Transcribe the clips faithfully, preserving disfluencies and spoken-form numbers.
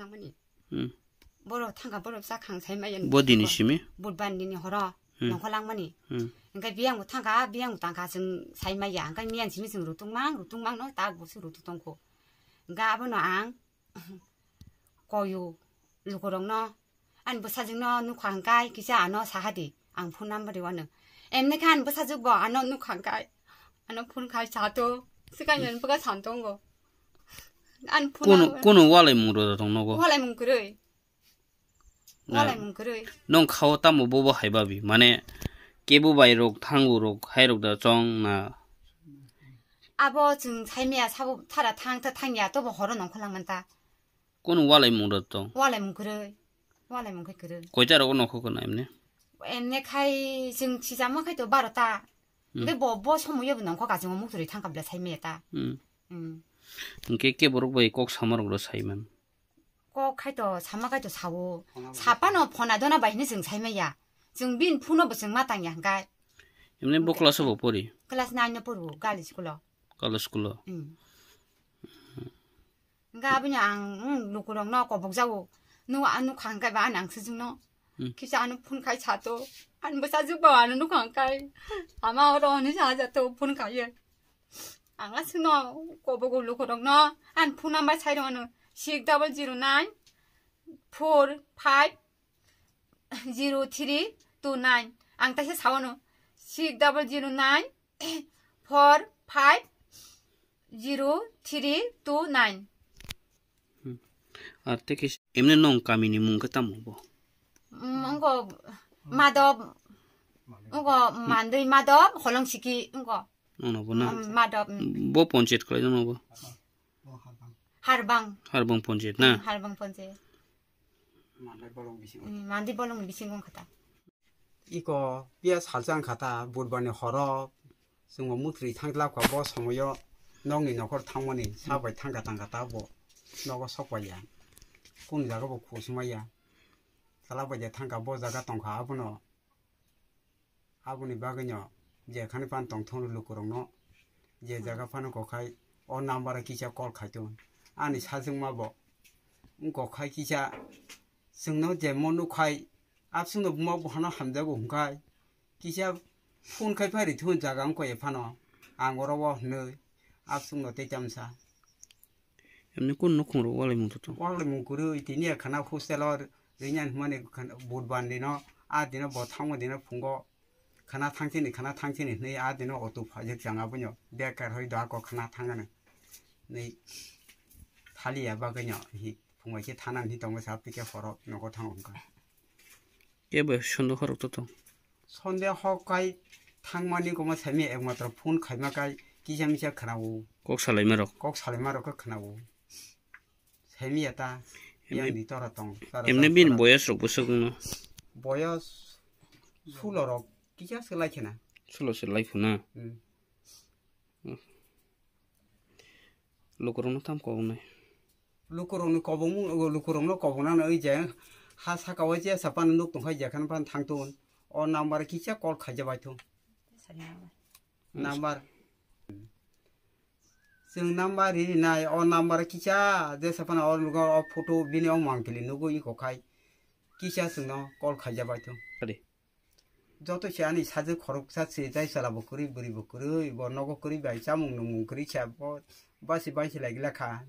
Langmani. Hmm. Borok thangkha, borok bwsa khang sai maya. Bo dini simi? Budbar dini horo. Hmm. Nongkhor langmani. Hmm. Hwnkhe biyang bo thangkha, biyang bo tangkha, chwng sai maya. Hwnkhe miyan simi chwng rutung mang, rutung mang no, tak bo se rutung tongkho. Hwnkhe abono ang koyo lukurokno, ani bwsajwkno nukha hwnkhe kisa ano saha di, ang phone number riwano. Emni khe ani bwsajwk bo ano nukha hwnkhe ano phone khai sato, swkang ani bwkha santongo. Ani phone Kono, number kono walai mung rwda tong nogo? Walai mung kwrwi. Na. Walai mung kwrwi. Nong khao tamo bobo hai babi. Mane kebo bai rok thango rok hai rok da chong na. Abo chwng saimaya sabo thara thang ta thangya tobo horo nongkholang manta. Kono walai mung rwda tong? Walai mung kwrwi. Walai mung khe kwrwi. Koita rogo nokho kono emne? Emne khai chwng sijama khai to barota. Hmm. Be bo, bo somoyo bo nongkho kachungo muktwrwi thangkha bla saimaya ta. Hmm. Hmm. Hwnkhe ke borok bai kok sama rok ro saiman. Kok khai to sama khai to sawo. Phone abo Sapano phone adona bai hini chwng sai maya. Chwng bin phone bo chwng ma tangya hwnkhe. Emne bo class o bo pori? Class nine no poro, girls school o. Girls school o. Hmm. Hwnkhe aboni ang, hmm, lukurok no kobok jago. Nu, anu khang kai ba ani ang sijing no. Hmm. Kisa anu phone khai sato. Ani bwsa jukba anu nukhang kai. Ama oro hini sa jato phone khai. Ang aswkno kobogo lukurokno ani phone number sai rwmano six double zero nine four five zero three two nine. Ang taisa sawano six double zero nine four five zero three two nine. Hmm. Ar tei kisa emne nong kamini mung khe tamo bo? Mm, wngko Madop, wngko Mandwi Madop, Holong Siki, wngko. Ono bo na? Mm, Madop, mm. Bo ponchayat khlai jano bo? Harbang. Harbang ponchayat na? Mm, Harbang ponchayat. Mandwi bolong bising. Mm, Mandwi bolong bising wngkha ta. Iko piya salsa wngkha ta, budbar ni horo chwngbo muthri thang tlak kha bo somoyo nokni nokhor thangmani sa bai thangkha tangkha ta bo nogo sok pai ya. Kunu jaga bo khus maya. Sala bai de thangkha bo jaga tongkha abono. Aboni bagwino je khani pan tongthong lukurokno je jaga phano kokhai o number o kisa call khaitun. Ani sajwkma bo wngkok khai kisa chwngno je mo nukhai abswkno buma bohano hamjago hwnkhai kisa phone khai phai rithun jaga wngkoi phano ang oro o hwnwi abswkno tei tamsa. Emni kun nukhung rok walai mung toto? Walai mung kwrwi tini khana hostel o rinyan hwnmani budbar dino a dino bo thangma dino phungo khana thangchini khana thangchini hwnwi a dino auto phajak chang abono bekar hoi da ko khana thangano. Nei thaliya bagwino hi phungo khe thanan hi tongo sa pike horo nogo thango hwnka. Kebo sondeho rok to tong. Sondeho kai thangmani komo saimya ekmatro phone khaima kai kisa misa khwnao. Kok salaima rok. Kok salaima rok khe khwnao. Saimya ta. Emne, yang di tora tong. Emne bin boyas rok bwswk no. Boyas sulo rok kisa se lai khena. Sulo se lai phuna. Hmm. Lukurokno tam kobongnai. Lukurokni kobong, lukurokno kobongnani oija ha saka o je sapan nuk tongkha je khan pan thangtun. O number kisa call khaija baithung. Number. Chwng number rinai o number kisa je sapan o lugo o photo bini o mangpili nugui kokhai. Kisa chwngno call khaija baithung. Ade. Joto se ani sajwk khoroksa se jai sala bo kwrwi bwrwi bo kwrwi bo nogo kwrwi bai chamung nungmung kwrwi khe bo basi bai se lai glak kha.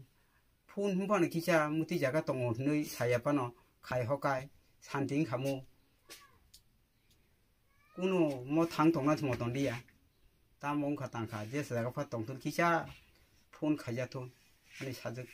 Phone hwn phano kisa muti jaga tongo hwnwi saya phano khai hokai santi wngkha mu. Kunu mo thang tongna se mo tong liya. Tamo wngkha tangkha jesa jaga pha tongthun kisa phone khaija thun ani sajwk.